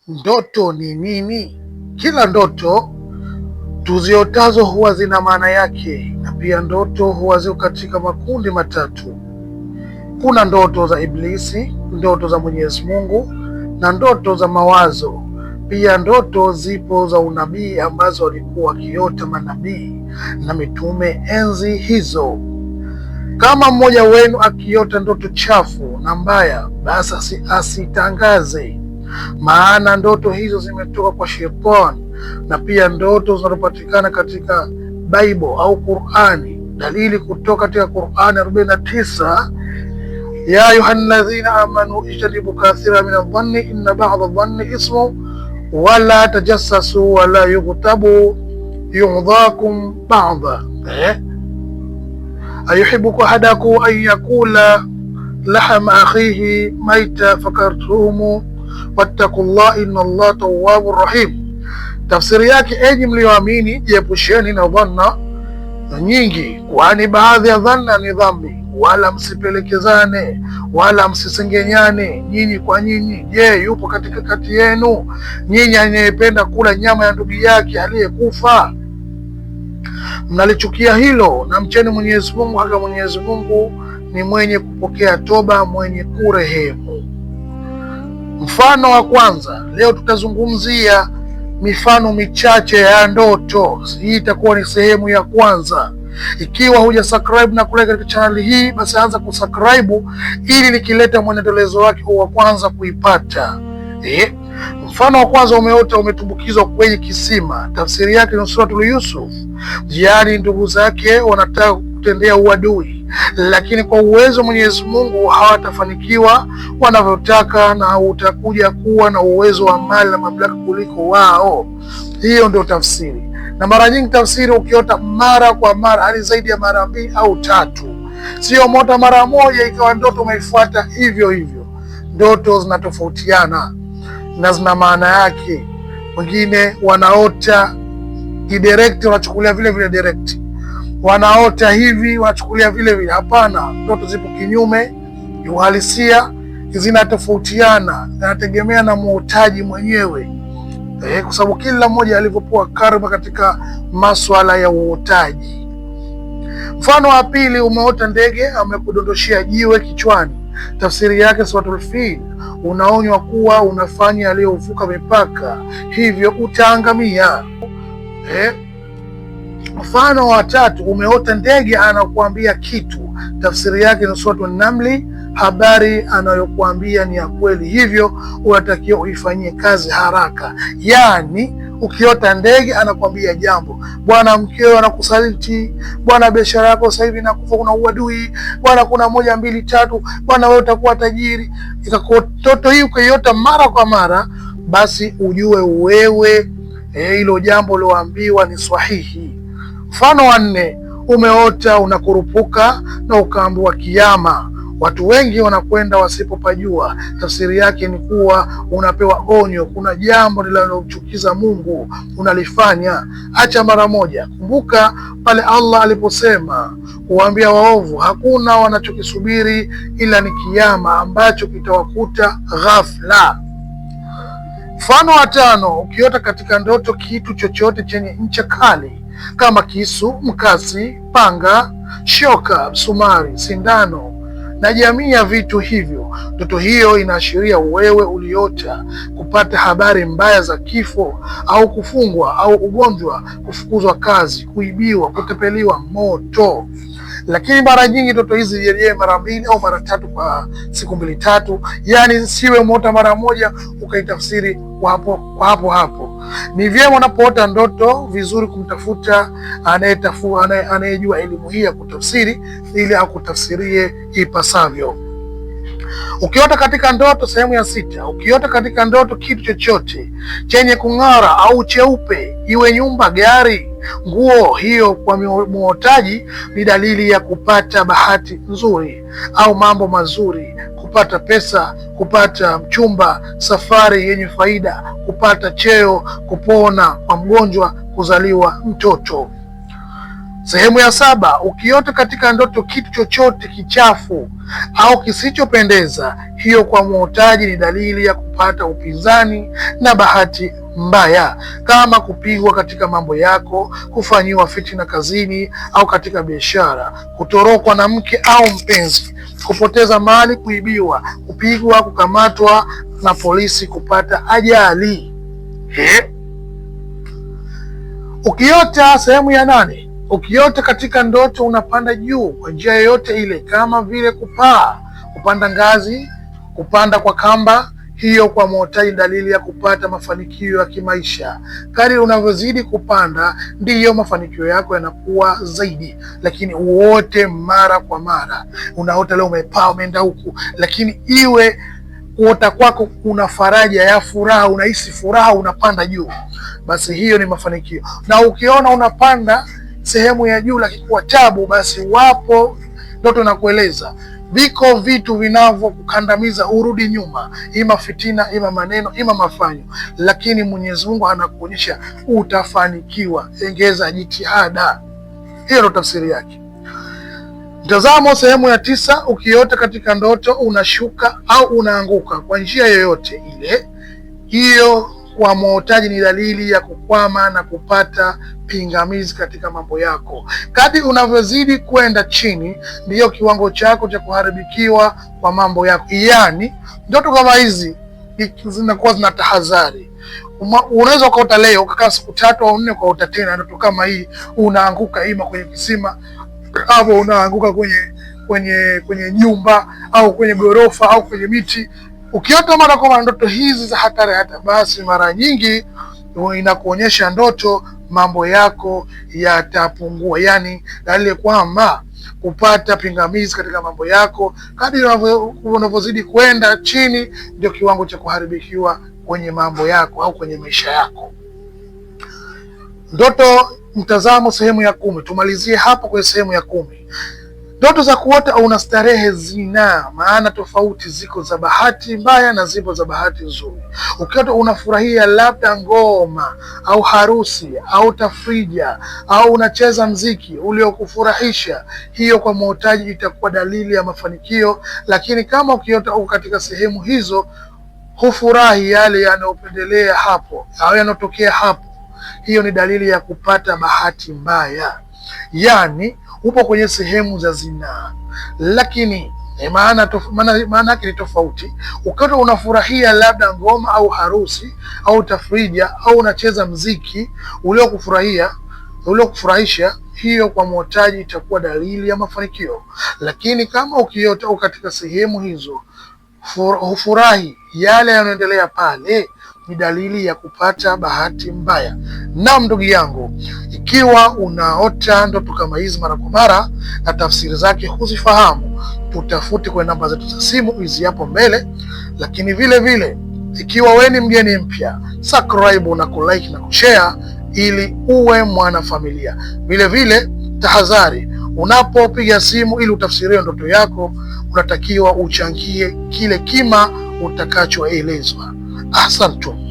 Ndoto ni nini? Kila ndoto tuziotazo huwa zina maana yake, na pia ndoto huwa ziko katika makundi matatu. Kuna ndoto za Iblisi, ndoto za Mwenyezi Mungu na ndoto za mawazo. Pia ndoto zipo za unabii ambazo walikuwa wakiota manabii na mitume enzi hizo. Kama mmoja wenu akiota ndoto chafu na mbaya, basi asitangaze, maana ndoto hizo zimetoka kwa shetani. Na pia ndoto zinazopatikana katika Bible au Qurani, dalili kutoka katika Qurani 49, ya ayuha alladhina amanu ijtanibu kathira min adh-dhanni inna ba'da dhanni ismu wala tajassasu wala yughtabu yughdhakum ba'dha ayuhibbu ahadakum an yakula lahma akhihi maita fakartuhumu wattaqullah inna Allah tawwabur rahim. Tafsiri yake, enyi mlioamini, jiepusheni na dhanna nyingi, kwani baadhi ya dhanna ni dhambi. Wala msipelekezane wala msisengenyane nyinyi kwa nyinyi. Je, yupo katika kati yenu nyinyi anayependa kula nyama ya ndugu yake aliyekufa? Mnalichukia hilo, na mcheni Mwenyezi Mungu, haka Mwenyezi Mungu ni mwenye kupokea toba, mwenye kurehemu. Mfano wa kwanza, leo tutazungumzia mifano michache ya ndoto. Hii itakuwa ni sehemu ya kwanza. Ikiwa huja subscribe na kulike katika chaneli hii, basi anza kusubscribe ili nikileta mwendelezo wake wa kwanza kuipata. Mfano wa kwanza, umeota umetumbukizwa kwenye kisima. Tafsiri yake ni Suratul Yusuf, yaani ndugu zake wanataka kutendea uadui, lakini kwa uwezo wa Mwenyezi Mungu hawatafanikiwa wanavyotaka, na utakuja kuwa na uwezo wa mali na mamlaka kuliko wao. Hiyo ndio tafsiri. Na mara nyingi tafsiri ukiota mara kwa mara, hadi zaidi ya mara mbili au tatu, sio mota mara moja ikawa ndoto umeifuata hivyo hivyo. Ndoto zinatofautiana na zina maana yake. Wengine wanaota kidirect, wanachukulia vile vile direct, wanaota hivi wanachukulia vile vile. Hapana, ndoto zipo kinyume, uhalisia zinatofautiana, zinategemea na muotaji mwenyewe kwa sababu kila mmoja alivyopewa karma katika maswala ya uotaji. Mfano wa pili, umeota ndege amekudondoshea jiwe kichwani. Tafsiri yake Suratul Fil, unaonywa kuwa unafanya aliyovuka mipaka, hivyo utaangamia. Mfano wa tatu, umeota ndege anakuambia kitu. Tafsiri yake ni Suratul Namli, habari anayokuambia ni ya kweli, hivyo unatakiwa uifanyie kazi haraka. Yaani ukiota ndege anakuambia jambo, bwana, mkeo anakusaliti, bwana, biashara yako sasa hivi inakufa, kuna uadui bwana, kuna moja mbili tatu, bwana, wewe utakuwa tajiri. Ndoto hii ukiiota mara kwa mara, basi ujue wewe hilo jambo ulioambiwa ni sahihi. Mfano wa nne, umeota unakurupuka na ukaambiwa kiama. Watu wengi wanakwenda wasipopajua. Tafsiri yake ni kuwa unapewa onyo, kuna jambo linalomchukiza Mungu unalifanya, acha mara moja. Kumbuka pale Allah aliposema kuwaambia waovu hakuna wanachokisubiri ila ni kiama ambacho kitawakuta ghafla. Mfano wa tano, ukiota katika ndoto kitu chochote chenye ncha kali kama kisu, mkasi, panga, shoka, msumari, sindano na jamii ya vitu hivyo. Ndoto hiyo inaashiria wewe uliota kupata habari mbaya za kifo au kufungwa au ugonjwa, kufukuzwa kazi, kuibiwa, kutepeliwa, moto. Lakini mara nyingi ndoto hizi zirejee mara mbili au mara tatu kwa siku mbili tatu, yaani siwe umeota mara moja ukaitafsiri kwa hapo kwa hapo hapo. Ni vyema unapoota ndoto vizuri kumtafuta anayejua elimu hii ya kutafsiri ili akutafsirie ipasavyo. Ukiota katika ndoto, sehemu ya sita, ukiota katika ndoto kitu chochote chenye kung'ara au cheupe, iwe nyumba, gari, nguo, hiyo kwa muotaji ni dalili ya kupata bahati nzuri au mambo mazuri, kupata pesa, kupata mchumba, safari yenye faida, kupata cheo, kupona kwa mgonjwa, kuzaliwa mtoto. Sehemu ya saba, ukiota katika ndoto kitu chochote kichafu au kisichopendeza, hiyo kwa muotaji ni dalili ya kupata upinzani na bahati mbaya, kama kupigwa katika mambo yako, kufanyiwa fitina kazini au katika biashara, kutorokwa na mke au mpenzi, kupoteza mali, kuibiwa, kupigwa, kukamatwa na polisi, kupata ajali. He? Ukiota sehemu ya nane, ukiota katika ndoto unapanda juu kwa njia yoyote ile, kama vile kupaa, kupanda ngazi, kupanda kwa kamba, hiyo kwa muotaji dalili ya kupata mafanikio ya kimaisha. Kadri unavyozidi kupanda, ndiyo mafanikio yako yanakuwa zaidi, lakini uote mara kwa mara. Unaota leo umepaa, umeenda huku, lakini iwe kuota kwako kuna faraja ya furaha, unahisi furaha, unapanda juu, basi hiyo ni mafanikio. Na ukiona unapanda sehemu ya juu lakini kwa tabu, basi wapo ndoto nakueleza viko vitu vinavyokukandamiza urudi nyuma, ima fitina, ima maneno, ima mafanyo, lakini Mwenyezi Mungu anakuonyesha utafanikiwa. Engeza jitihada. Hiyo ndo tafsiri yake. Mtazamo sehemu ya tisa. Ukiota katika ndoto unashuka au unaanguka kwa njia yoyote ile, hiyo kwa mwotaji ni dalili ya kukwama na kupata pingamizi katika mambo yako. Kadri unavyozidi kwenda chini, ndiyo kiwango chako cha kuharibikiwa kwa mambo yako. Yaani ndoto kama hizi zinakuwa zina tahadhari. Unaweza ukaota leo ukakaa siku tatu au nne ukaota tena ndoto kama hii, unaanguka ima kwenye kisima au unaanguka kwenye nyumba au kwenye ghorofa au kwenye miti. Ukiota mara kwa mara ndoto hizi za hatari hata, basi mara nyingi inakuonyesha ndoto mambo yako yatapungua, yaani dalili kwamba kupata pingamizi katika mambo yako. Kadri unavyozidi kwenda chini, ndio kiwango cha kuharibikiwa kwenye mambo yako au kwenye maisha yako. Ndoto mtazamo sehemu ya 10, tumalizie hapo kwenye sehemu ya 10. Ndoto za kuota una starehe zina maana tofauti, ziko za bahati mbaya na zipo za bahati nzuri. Ukiota unafurahia labda ngoma au harusi au tafrija au unacheza mziki uliokufurahisha, hiyo kwa muotaji itakuwa dalili ya mafanikio. Lakini kama ukiota uko katika sehemu hizo hufurahi yale yanayopendelea hapo au yanayotokea hapo, hiyo ni dalili ya kupata bahati mbaya, yaani upo kwenye sehemu za zinaa, lakini maana yake ni tofauti. Ukiwa unafurahia labda ngoma au harusi au tafrija au unacheza mziki uliokufurahia uliokufurahisha, hiyo kwa mwotaji itakuwa dalili ya mafanikio. Lakini kama ukiota uko katika sehemu hizo hufurahi yale yanayoendelea pale, ni dalili ya kupata bahati mbaya. Naam, ndugu yangu, ikiwa unaota ndoto kama hizi mara kwa mara na tafsiri zake huzifahamu, tutafute kwenye namba zetu za simu hizi hapo mbele. Lakini vile vile, ikiwa wewe ni mgeni mpya, subscribe na kulike na kushare ili uwe mwanafamilia. Vile vile, tahadhari, unapopiga simu ili utafsiriwe ndoto yako, unatakiwa uchangie kile kima utakachoelezwa. Ahsantum.